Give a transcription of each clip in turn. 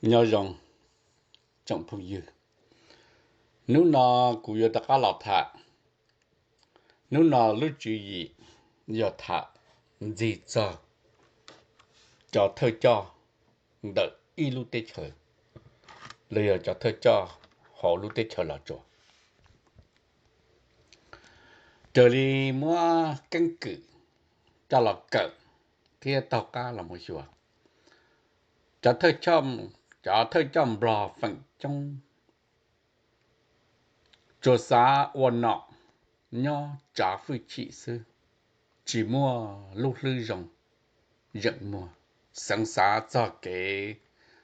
Nyob zoo tsoom phooj ywg, hnub no kuv yuav rov qab los tham. Hnub no lub tswv yim yog tham ntxiv txog cov thawj coj ntawm ib lub teb chaws los yog cov thawj coj hauv lub teb chaws Los Tsuas. Raws li muab keeb kwm coj los kawm thiab taug qab los mus xyuas, cov, cov thawj coj Nplog feem coob tsuas xav ua nom nyob tsav hwj chim xwb, tsis muaj lub hlwb zoo zeem muag, xeev xav txog kev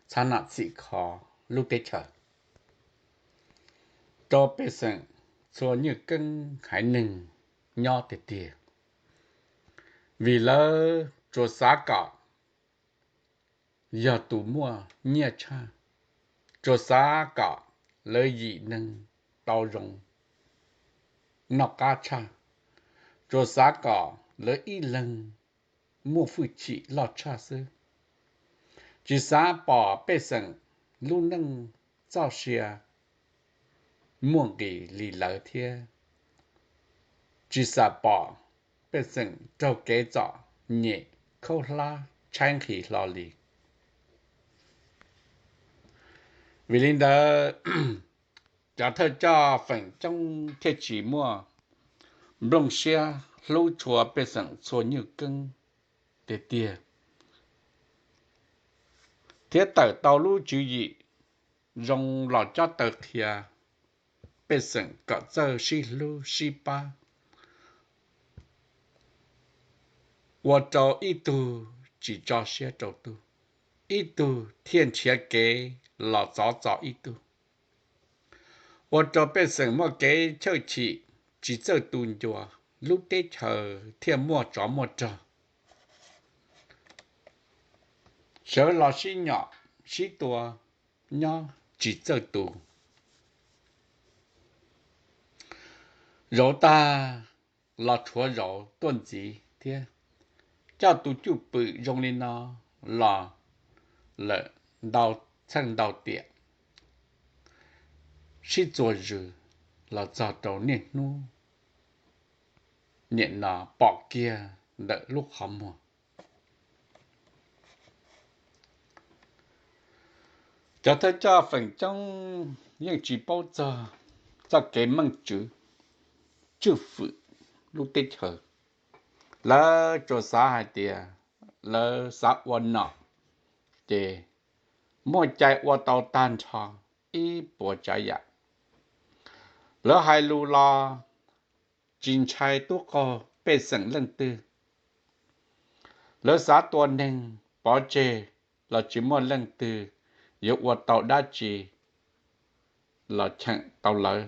txhab nam txhim kho lub teb chaws rau pej xeem txhua nywj keeb haiv neeg nyob tiag tiag, vim lawv tsuas xav kom yog tus muaj nyiaj tshaj, tsuas xav kom lawv yim neeg tau zoo noj qab tshaj, tsuas xav kom lawv ib leeg muaj hwj chim loj tshaj xwb, tsis xav pom pej xeem lub neej txoj sia muaj nqis li lawv thiab tsis xav pom pej xeem raug kev txom nyem khaub hlab tshaib nqhis hlo li. Vim li ntawd, cov thawj coj feem coob thiaj tsis muaj nplooj siab hlub tshua pej xeem txhua nywj keeb tiag tiag, thiab tawm tau lub tswv yim zoo los cob taw qhia pej xeem kom txawj sib hlub sib pab, ua rau ib tug tsis tso siab rau tug, ib tug thiaj nrhiav kev los txov txo ib tug, ua rau pej xeem muaj kev chawj chim, tsis txawj tu ncua, lub teb chaws thiaj muaj tsov muaj rog, sawv los sib nyom sib tua nyob tsis txawj tu. Zauv tag los rhuav zauv tuaj ntxiv thiab, coj tus cwj pwm zoo li no los lawm ntau txheej ntau tiam, sib txuas zws los txog rau niaj hnub nim no pom kiag ntawm lub qhov muag. Cov thawj coj feem coob yeej tsis paub txog txoj kev meej tswv tswj fwm lub teb chaws. Lawv tsuas xav hais tias lawv xav ua nom ces muaj cai ua tau tag nrho ib puas tsav yam. Lawv hais lus los tsis ntshai tub qaug pej xeem leej twg. Lawv xav tua neeg pov tseg los tsis muaj leej twg yuav ua tau dab tsi los cheem tau lawv.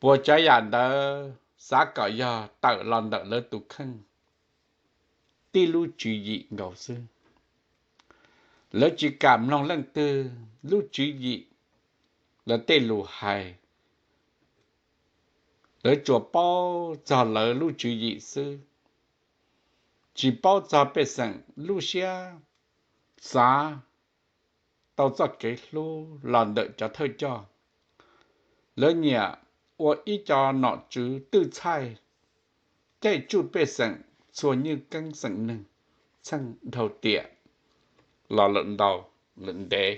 Puas tsav yam ntawd xav kom yog tawm los ntawm lawv tus kheej tib lub tswv yim nkaus xwb. Lawv tsis kam mloog leej twg lub tswv yim, lawv tej lus hais, lawv tsuas paub txog lawv lub tswv yim xwb, tsis paub txog pej xeem lub siab xav tau txoj kev hlub los ntawm cov thawj coj. Lawv nyiam ua ib co nom tswv twj txhaij, caij tsuj pej xeem txhua nywj keeb xeem neeg txheej dhau tiam los lawm ntau lawm ntev.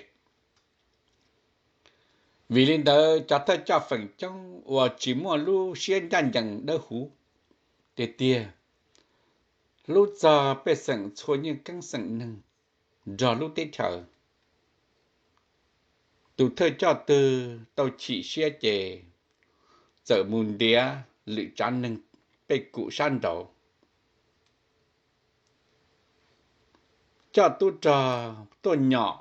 Vim li ntawd cov thawj coj feem coob uas tsis muaj lub siab ncaj ncees dawb huv tiag tiag, hlub txog pej xeem txhua nywj keeb xeem neeg nrog lub teb chaws. Tus thawj coj twg tau chim siab ces txawm mus ntiav lwm tsav neeg pej kum sab nraud, coj tub rog tuaj nyom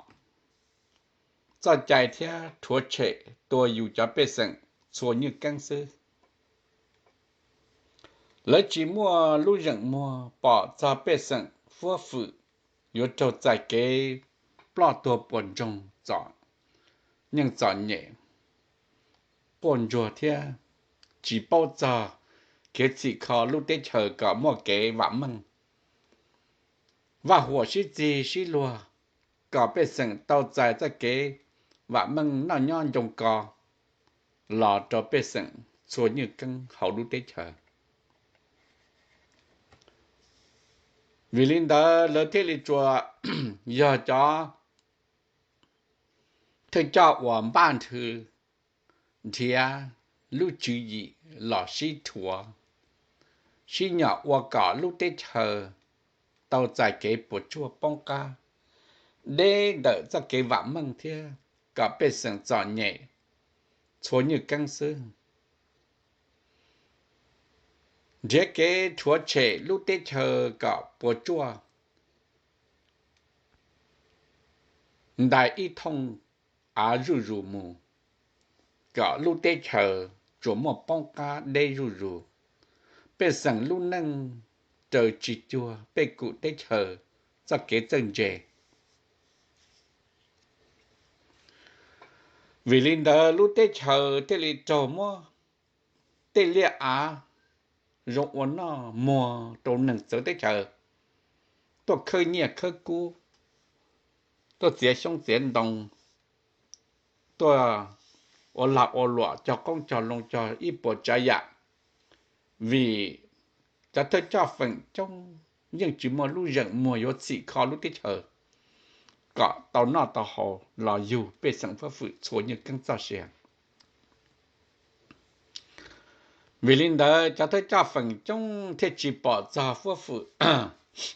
txoj cai thiab rhuav tshem tua yus cov pej xeem txhua nywj keeb xwb. Lawv tsis muaj lub zeem muag pom txog pej xeem fuab fwm yuav raug txais kev ploj tuag puas ntsoog, txom nyem, quaj ntsuag thiab tsis paub txog kev txhim kho lub teb chaws kom muaj kev vam meej. Vaj huam sib txig sib luag, kom pej xeem tau txais txoj kev vam meej noj nyob ncoo ko los rau pej xeem txhua nyuj keeb hauv lub teb chaws. Vim li ntawd lawv thiaj li tsuas yog cov thawj coj uas npaj nthw nrhiav lub tswv yim los sib rhuav, sib nyom ua kom lub teb chaws tau txais kev puas tsuaj poob qab deb ntawm txoj kev vam meej thiab kom pej xeem txom nyem txhua nyuj keeb xwb. Nrhiav kev rhuav tshem lub teb chaws kom puas tsuaj ntais ib thooj av zuj zus mus, kom lub teb chaws tsuas muaj poob qab deb zuj zus, pej xeem lub neej raws tsis cuag pej kum teb chaws txoj kev txawj ntse. Vim li ntawd lub teb chaws thiaj li raug muab tej liaj av zoo ua noj muag rau neeg txawv teb chaws tuaj khawb nyiaj khawb kub, tuaj txiav xyoob txiav ntoo, tuaj ua lag ua luam cog qoob cog loo cog ib puas tsav yam, vim cov thawj coj feem coob yeej tsis muaj lub zeem muag yuav txhim kho lub teb chaws kom tau noj tau haus los yug pej xeem fuab fwm txhua nyuj keeb txoj sia. Vim li ntawd cov thawj coj feem coob thiaj tsis pom txog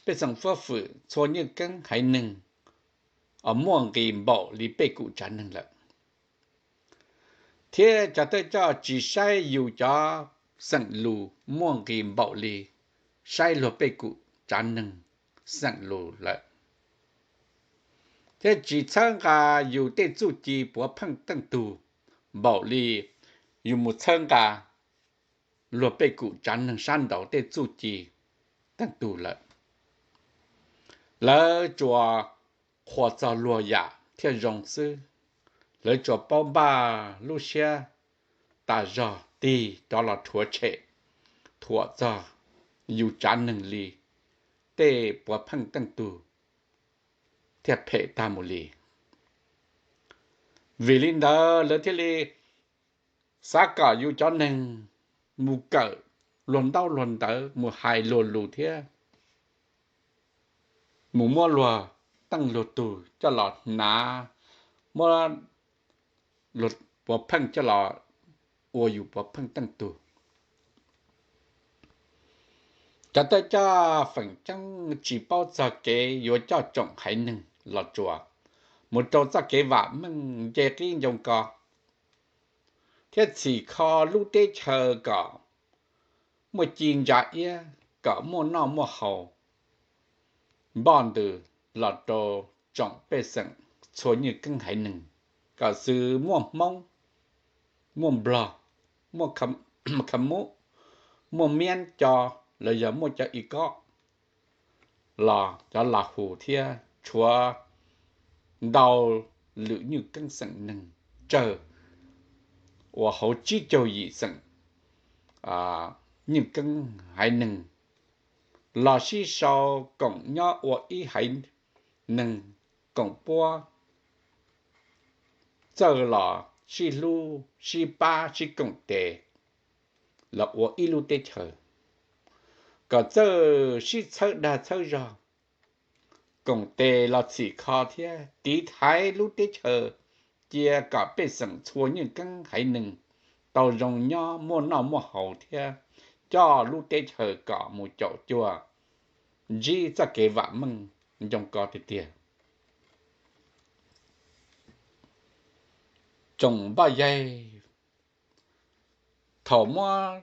pej xeem fuab fwm txhua nyuj keeb haiv neeg muaj nqis npaum li pej kum tsav neeg lawm, thiab cov thawj coj tsis saib yus cov xeem lus muaj nqis npaum li saib luag pej kum tsav neeg xeem lus lawm, thiab tsis txhawb nqa yus tej txuj ci puav pheej teej tug npaum li yus mus txhawb nqa luag pej kum tsav neeg sab nraud tej txuj ci teej tug lawm. Lawv tsuas qhuas txog luag yam thiaj zoo xwb, lawv tsuas paub npaj lub siab tas zog tig rov los rhuav tshem thuam txog yus tsav neeg li tej puav pheej teej tug thiaj phem tag mus li. Vim li ntawd lawv thiaj li xav kom yus cov neeg mus kawm luag ntaub luag ntawv, mus hais luag lus thiab mus muab luag teej luag tug coj los hnav, muab puav pheej coj los ua yus puav pheej teej tug. Cov thawj coj feem coob tsis paub txog kev yuav coj tsoom haiv neeg los tsuas mus rau txoj kev vam meej nce qib ncoo ko, thiab txhim kho lub teb chaws kom muaj ci ntsa iab, kom muaj noj muaj haus npoj ntws los rau tsoom pej xeem txhua nyuj keeb haiv neeg, kom xws muaj Hmoob, muaj Nplog, muaj Kha Mub, muaj Miab co, los yog muaj cov I kob, los cov Las Hus thiab tshuav ntau lwm nyuj keeb xeem neeg tsawg uas hauv tsib caug yim xeem nyuj keeb haiv neeg los sib sau koom nyob ua ib haiv neeg koom puab, txawj los sib hlub sib pab sib koom tes los ua ib lub teb chaws, kom txawj sib txhawb dag txhawb zog, koom tes los txhim kho thiab tiv thaiv lub teb chaws, cia kom pej xeem txhua nyuj keeb haiv neeg tau zoo nyob muaj noj muaj haus thiab coj lub teb chaws kom mus caum cuag ntsib txoj kev vam meej ncoo ko tiag tiag. Tsoom npoj yaig, thaum muab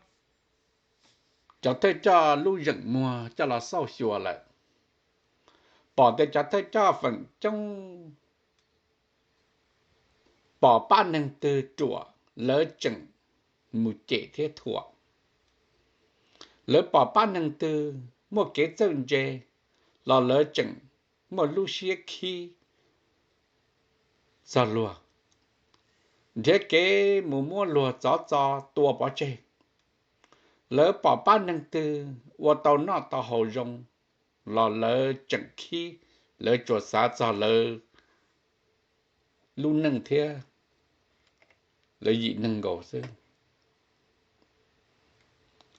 cov thawj coj lub zeem muag coj los xauj xyuas lawm, pom tias cov thawj coj feem coob pom pab neeg twg ruam lawv tseem mus cem thiab thuam. Lawv pom pab neeg twg muaj kev txawj ntse los lawv tseem muaj lub siab khib txog luag, nrhiav kev mus muab luag txov txo tua pov tseg. Lawv pom pab neeg twg ua tau noj tau haus zoo los lawv tseem khib, lawv tsuas xav txog lawv lub neej thiab lawv yim neeg nkaus xwb.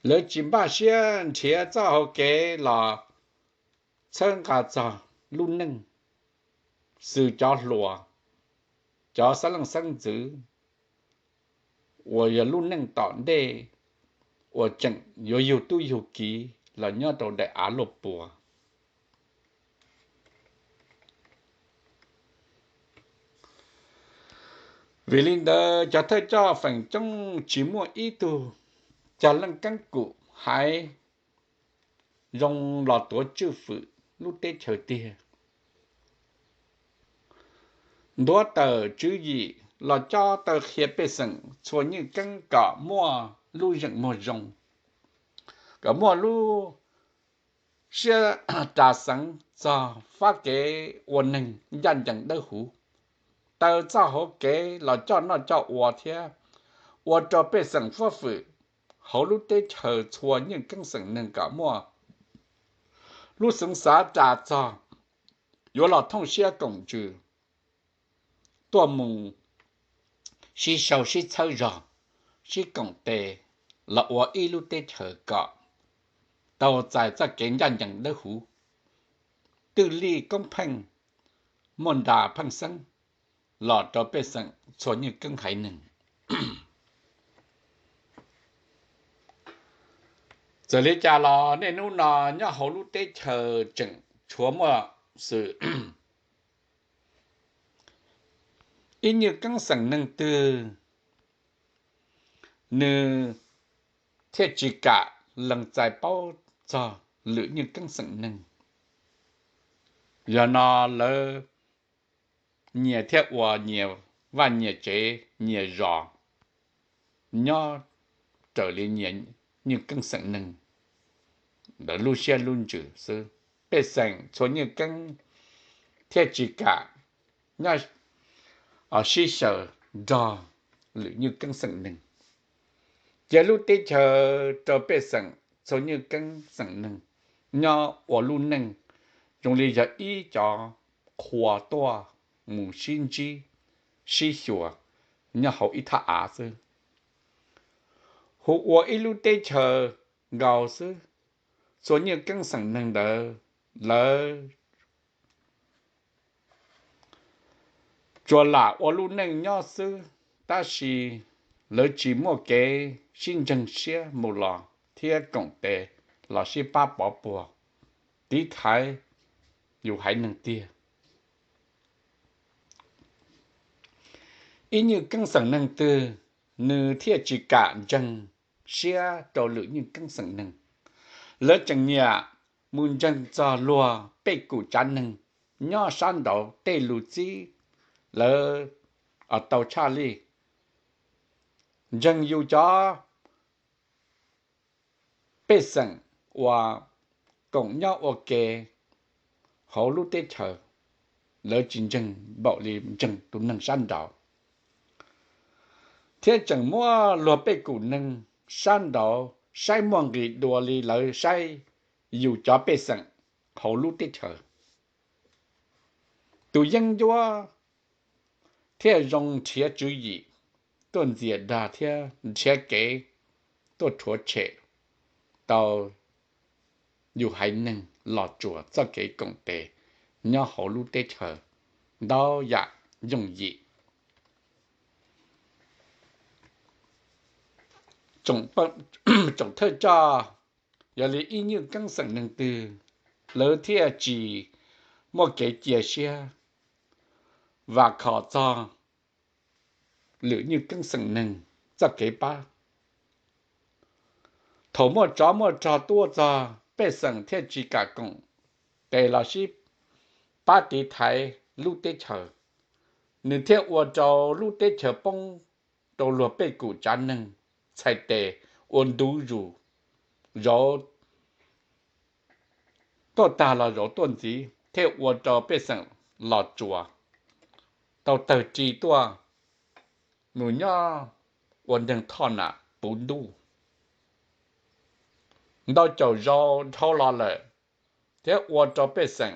Lawv tsis npaj siab nrhiav txoj hau kev los txhawb nqa txog lub neej, xws cov hluas, cov xeeb leej xeeb ntxwv uas yog lub neej tom ntej uas tseem yuav yug tub yug kiv los nyob rau daim av luaj puas. Vim li ntawd cov thawj coj feem coob tsis muaj ib tug cog leej keeb kum haiv zoo los tuav tswj fwm lub teb chaws tiag. Ntuav tawm tswv yim los cob taw qhia pej xeem txhua nyuj keeb kom muaj lub zeem muag zoo, kom muaj lub siab ras xeev txog fab kev ua neeg ncaj ncees dawb huv. Taw txoj hauv kev los coj noj coj ua thiab ua rau pej xeem fab fwm hauv lub teb chaws txhua nyuj keeb xeem neeg kom muaj lub xeev xav ras txog yuav los thooj siab koom ntsws tuaj mus sib sau sib txhawb zog, sib koom tes los ua ib lub teb chaws kom tau txais txoj kev ncaj ncees dawb huv, twj lij koob pheej, muaj nra pheej xeeb los rau pej xeem txhua nyuj keeb haiv neeg. Txawm li cas los niaj hnub no nyob hauv lub teb chaws tseem tshuav muaj xwm ib nyuj keeb xeem neeg twg nws thiaj tsis kam lees txais paub txog lwm nyuj keeb xeem neeg. Yog no lawv nyias thiaj ua nyias vaj nyias tsev nyias zos nyob raws li nyias nyuj keeb xeem neeg ntawd lub siab lub ntsws xwb. Pej xeem txhua nyuj keeb thiaj tsis kam nyob sib xyaw nrog lwm nyuj keeb xeem neeg. Cia lub teb chaws rau pej xeem txhua nyuj keeb xeem neeg nyob ua lub neej zoo li yog ib cov qhua tuaj mus sib ntsib sib xyuas nyob hauv ib thaj av xwb. Hu ua ib lub teb chaws nkaus xwb, txhua nyuj keeb xeem neeg ntawd lawv tsuas lam ua lub neej nyob xwb, tab sis lawv tsis muaj kev sib ntseeg siab mus los thiab koom tes los sib pab pov puag tiv thaiv yus haiv neeg tiag. Ib nyuj keeb xeem neeg twg nws thiaj tsis kam ntseeg siab rau lwm nyuj keeb xeem neeg. Lawv tseem nyiam mus ntseeg txog luag pej kum tsav neeg nyob sab nraud tej lus txib lawv tau tshaj lij. Ntseeg yus cov pej xeem uas koom nyob ua ke hauv lub teb chaws, lawv tsis ntseeg npaum li ntseeg tus neeg sab nraud, thiab tseem muab luag pej kum neeg sab nraud saib muaj nqis dua li lawv saib yus cov pej xeem hauv lub teb chaws. Tus yeeb ncuab thiaj zoo nrhiav tswv yim tuaj ntxias dag thiab nrhiav kev tuaj rhuav tshem tau yus haiv neeg los tsuas txoj kev koom tes nyob hauv lub teb chaws ntau yam yooj yim. Tsoom thawj coj, yog li ib nyuj keeb xeem neeg twg, lawv thiaj tsis muaj kev cia siab vam khom txog lwm nyuj keeb xeem neeg txoj kev pab. Thaum muaj tsov muaj rog tuaj txog, pej xeem thiaj tsis kam koom tes los sib pab tiv thaiv lub teb chaws, nws thiaj ua rau lub teb chaws poob rau luag pej kum tsav neeg txhais tes ua ntu zus, zauv tuaj tag los zauv tuaj ntxiv, thiaj ua rau pej xeem los tsuas tau tawg ris tuaj mus nyob ua neeg thoj nam puv ntuj ntau caum zaus dhau los lawm, thiab ua rau pej xeem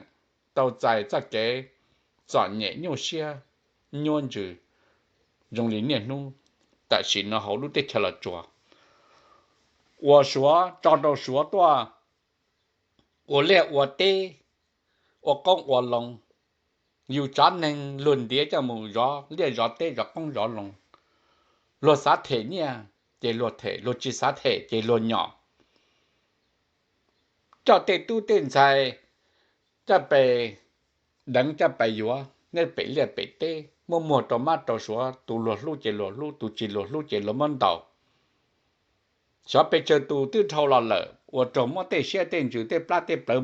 tau txais txoj kev txom nyem nyuaj siab nyuaj ntsws zoo li niaj hnub tam sim no hauv lub teb chaws Los Tsuas. Uas Suav tso rau Suav tuaj ua liaj ua teb, ua qoob ua loo, yus tsav neeg luag ntiav coj mus zov liaj zov teb zov qoob zov loo. Luag xav them nyiaj ces luag them, luag tsis xav them ces luag nyom. Coj tej tub tej ntxhais, coj pes deev coj pes yuav nyob pem liaj pem teb, muab muag rau mab rau suav, tus luag hlub ces luag hlub, tus tsis luag hlub ces luag muab ntaus. Xyov pes tsawg tus twb dhau los lawm, ua rau muab tej siab tej ntsws tej plab tej plawv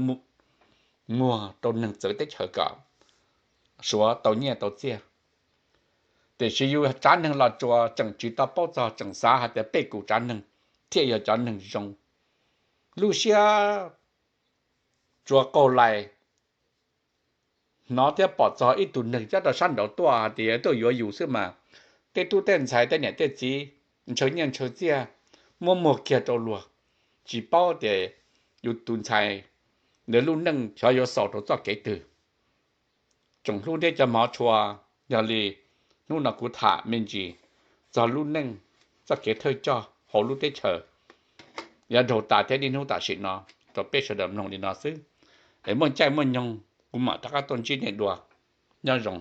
muag rau neeg txawv teb chaws kom suav tau nyiaj tau txiaj. Tiam sis yus tsav neeg Los Tsuas tseem tsis tau paub txog, tseem xav hais tias peb kuv tsav neeg thiaj yog cov neeg zoo. Lub siab tsuas qaug lais hnov thiab pom txog ib tug neeg nyob rau sab nraud tuaj hais tias tuaj yuav yus xwb mas, tej tub tej ntxhais tej niam tej txiv ntshaw nyiaj ntshaw txiaj muab muag kiag rau luag, tsis paub tias yus tus ntxhais ntawd lub neej xyov yuav xaus rau txoj kev twg. Tsoom hlub thiab cov hmov tshua, yog li hnub no kuv tham me ntsis txog lub neej, txoj kev thawj coj hauv lub teb chaws yav dhau tas thiab niaj hnub tam sim no rau peb sawv daws mloog li no xwb. Es muaj caij muaj nyoog kuv mam rov qab tuaj ntsib nej dua. Nyob zoo.